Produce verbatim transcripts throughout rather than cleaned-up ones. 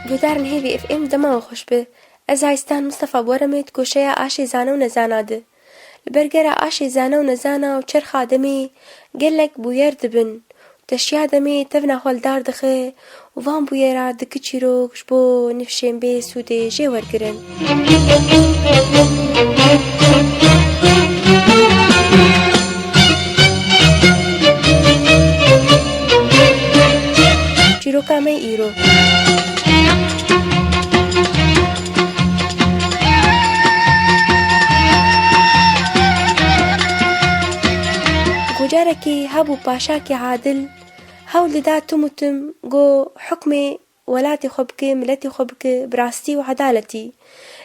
Guhdarên Hêvî F M, dema we xweş be. Ez Aysten Mistefa Boremê di goşeya Aşê Zana û Nezana de. Li ber gera aşê zana û nezana û çerxa demê gelek bûyer dibin û teşiya demê tevna xwe li dar dixe û van bûyera dike çîrok ji bo nifşên bê sûdê jê wergirin. Çîroka me îro. Ku carekê hebû paşakê adil, hewl dida tim û tim ku hukmê welatê xwe bike, miletê xwe bike bi rastî û edaletî.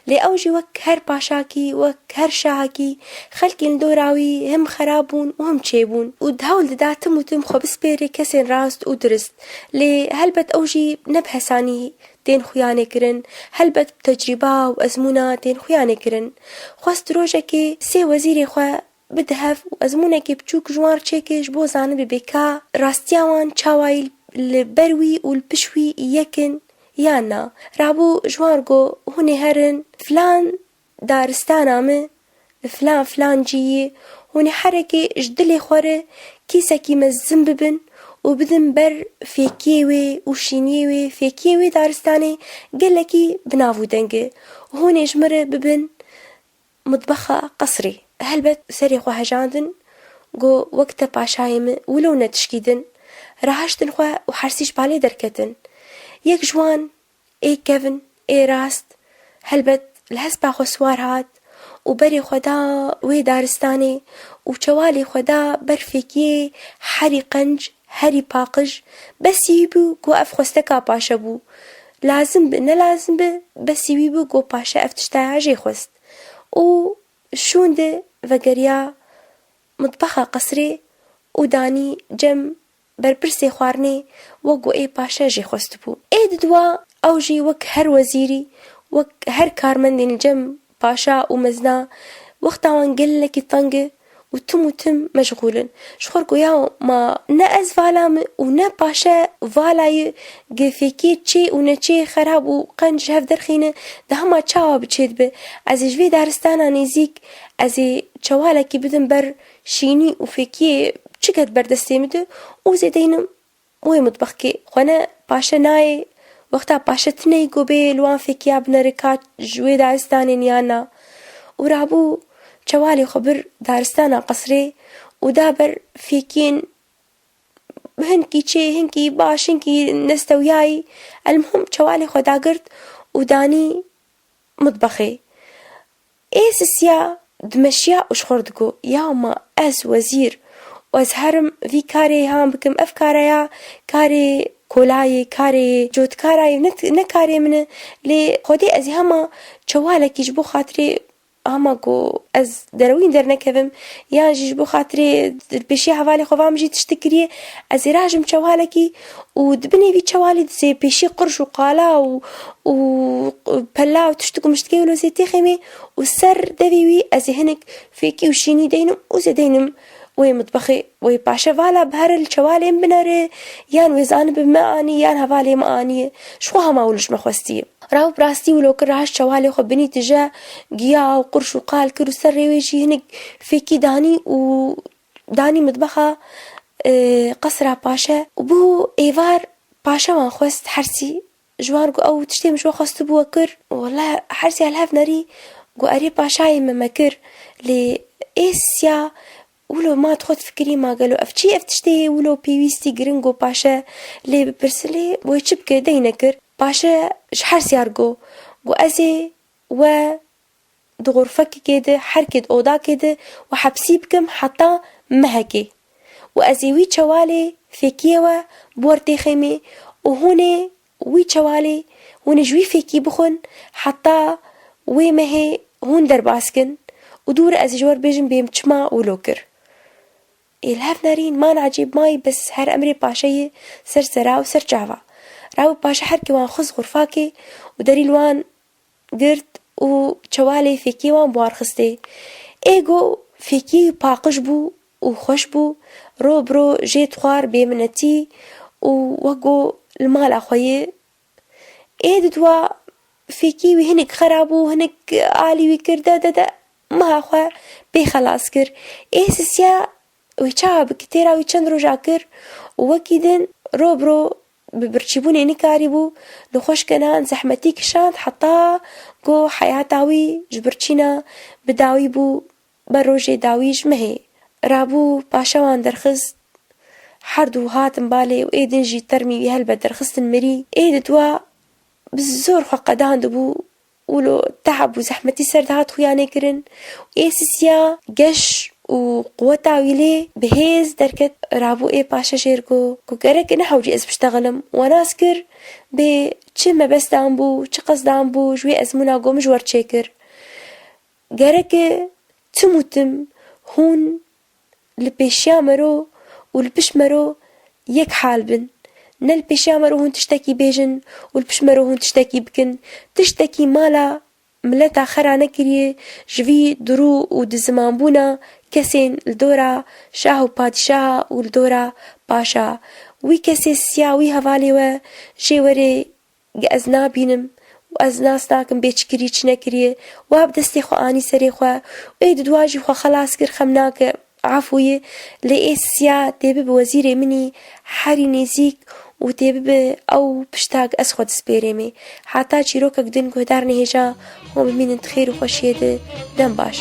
Lê ew jî wek her paşakî, wek her şahekî, xelkên li dora wî him xerab bûn û him çêbûn û hewl dida tim û tim xwe bispêrê kesên rast û dirist. Lê helbet ew jî ne bi hesanî tên xuyanê kirin, helbet bi tecrîba û ezmûna tên xuyanê kirin. Xwest rojekê sê wezîrê xwe bide hev û ezmûnekê biçûk ji wan re çêke ji bo zanibê bê ka rastiya wan çawa yî li ber wî û li pişt wî yek in yan na. Rabû ji wan re got, hûn ê herin filan daristana min, li filan filan cihî, hûn ê herekê ji dilê xwe re kîsekî mezin bibin û bidin ber fêkiyê wê û şîniyê wê, fêkiyê wê daristanê gelekî bi nav û deng e. Hûn ê ji min re bibin mitbexa qesrê. Helbet serê xwe hejandin, got, wek te paşayê min wilo ne tişkî din. Rahiştin xwe û hersî ji balê derketin. Yek ji wan ê kevin, ê rast, helbet li hespa xwe siwar hat û berê xwe da wê daristanê û çewalê xwe da ber fêkiyê herî qenc, herî paqij. Besî wî bû ku ev xwesteka paşe bû. Lazim bi, ne lazim bi, besî wî bû ku paşe ev tiştaya jê xwest. Û şûnde vegeriya mitbexa qesrê û danî cem berpirsê xwarinê, wek ku ê paşe jê xwestibû. Ê didwa ew jî wek her wezîrî, wek her karmendên cem paşa û mezna, wexta wan gelekî teng e û tim û tim meşxûl in. Ji xwe re got, ya ma ne ez vala me û ne paşe vala ye, gi fêkiyê çê û neçê xerab û qenc ji hev derxîne, di hema çawa bi çê dibe? Ez ê ji vê daristana nêzîk, ez ê çewalekî bidim ber şînî û fêkiyê çi ket ber destê min de û zêdeynim wê mitbexkê. Xwe ne paşe nayê, wexta paşe tineyî ku bê li wan fêkiya binere ka ji wê daristanên yan na. Û rabû çewalê xwe bir daristana qesrê û da ber fêkiyên hinkî çê, hinkî baş, hinkî nestewiyayî. Elmuhim çewalê xwe dagirt û danî mitbexê. Ê sisiya dimeşiya û ji xwe re digot, ya ma ez wezîr û ez herim vî karê han bikim, ev kara ya karê kolayê, karê cotkara ye, ne, ne karê min e. Lê Xwedê ez ê hema çewalekî ji bo xatirê, hema ku ez derewîn dernekevim, yan jî ji bo xatirê pêşiya hevalê xwe va min jî tiştik kiriye, ez ê rajim çewalekî û di binê vî çewalî dizê pêşî qirş û qala û, û pella û tiştik û miştikê wilo zê têxê me û ser devê wî ez ê hinek fêkî û şînî deynim û zê deynim wê mitbexê, wê paşe vala bi here li çewalê min binere, yan wê zanibe me anî, yan hevalê me aniye. Ji xwe hema wilo ji me xwestiye. Raw bi rastî wilo kir, rahiş çewalê xwe binî tije, giya û qirş û qal kir û ser rê wê jî hinek fêkî danî û danî mitbexa, e, qesra paşe û bû êvar. Paşe wan xwest hersî, ji wan got ew tiştê min ji we xwestibû we kir. Wele hersî li hev nerî got, erê paşayê me, me kir. Lê ê sisiya wilo ma di xwe difikirî, ma gelo ev çi, ev tiştê wilo pêwîstî giring got paşe lê bipirse, lê wê çi bike, dey nekir. Paşe ji hersî re got, got ez ê we di xurfekekê de, herkê di odakê de we hepsî bikim heta mehekê. Û ez ê wî çewalê fêkiyê we bi wer têxê me û hûn ê wî çewalê, hûn ê ji wî fêkî bixwin heta wê mehê hûn derbas kin. û dû re ez ê ji we re bêjim bêm çima wilo kir. Ê li hev nerîn, man ecêb mayî, bes her emrê paşeyê ser sera û ser çava. Rabû paşa her ke wan xist xurfakê û derî li wan girt û çewalê fêkiyê wan bi wan xistê. Ê go fêkiyê wî paqij bû û xweş bû, ro bi ro jê dixwar bêminetî û wek go li mala xwe ye. Ê didwa fêkî wî hinek xera bû, hinek alî wî kir, de, de, de, meha xwe pê xelas kir. Ê sisiya wî çawa bike, têra wî çend roja kir û wekî din ro bi ro bi birçîbûnê nikarîbû, nexweş kenan zehmetî kişand, heta ku heyata wî ji birçîna bi dawî bû, ber rojê dawî ji mehê. Rabû paşa wan derxist, her du hatin balê û ê din jî termî wî helbet derxistin mirî. Ê didwa bi zor xwe qedandibû, wilo teheb û zehmetî ser dihat xuyanê kirin. Ê sisiya geş û quweta wî lê bi hêz derket. Rabû ê paşa jêr got ku gerek e ne hewcî ez biştexilim. Wa nas kir bê çi mebestan bû, çi qesdan bû, ji wê ezmûna go min ji we re çêkir. Gerek e tim û tim hûn li pêşiya mero û li pişt mero yek hal bin. Ne li pêşiya mero hûn tiştekî bêjin û li pişt mero hûn tiştekî bikin. Tiştekî mala mileta xera nekiriye, ji vî dirû û dizimanbûna kesên li dora şah û padîşaha û li dora paşa. Wî kesê siya wî hevalê we jê werê ez nabînim û ez nas nakim bê çi kirî, çi nekiriye. Wa bi destê xwe anî serê xwe û ê didwa jî xwe xelas kir, xem nake, efû ye. Lê ê siya tê bibe wezîrê min î herî nêzîk û tê bibe ew pişta ku ez xwe dispêrêmê. Heta çîrokek din guhdar nehêja, hûn bimînin di xêr û xweşiyê de. Dem baş.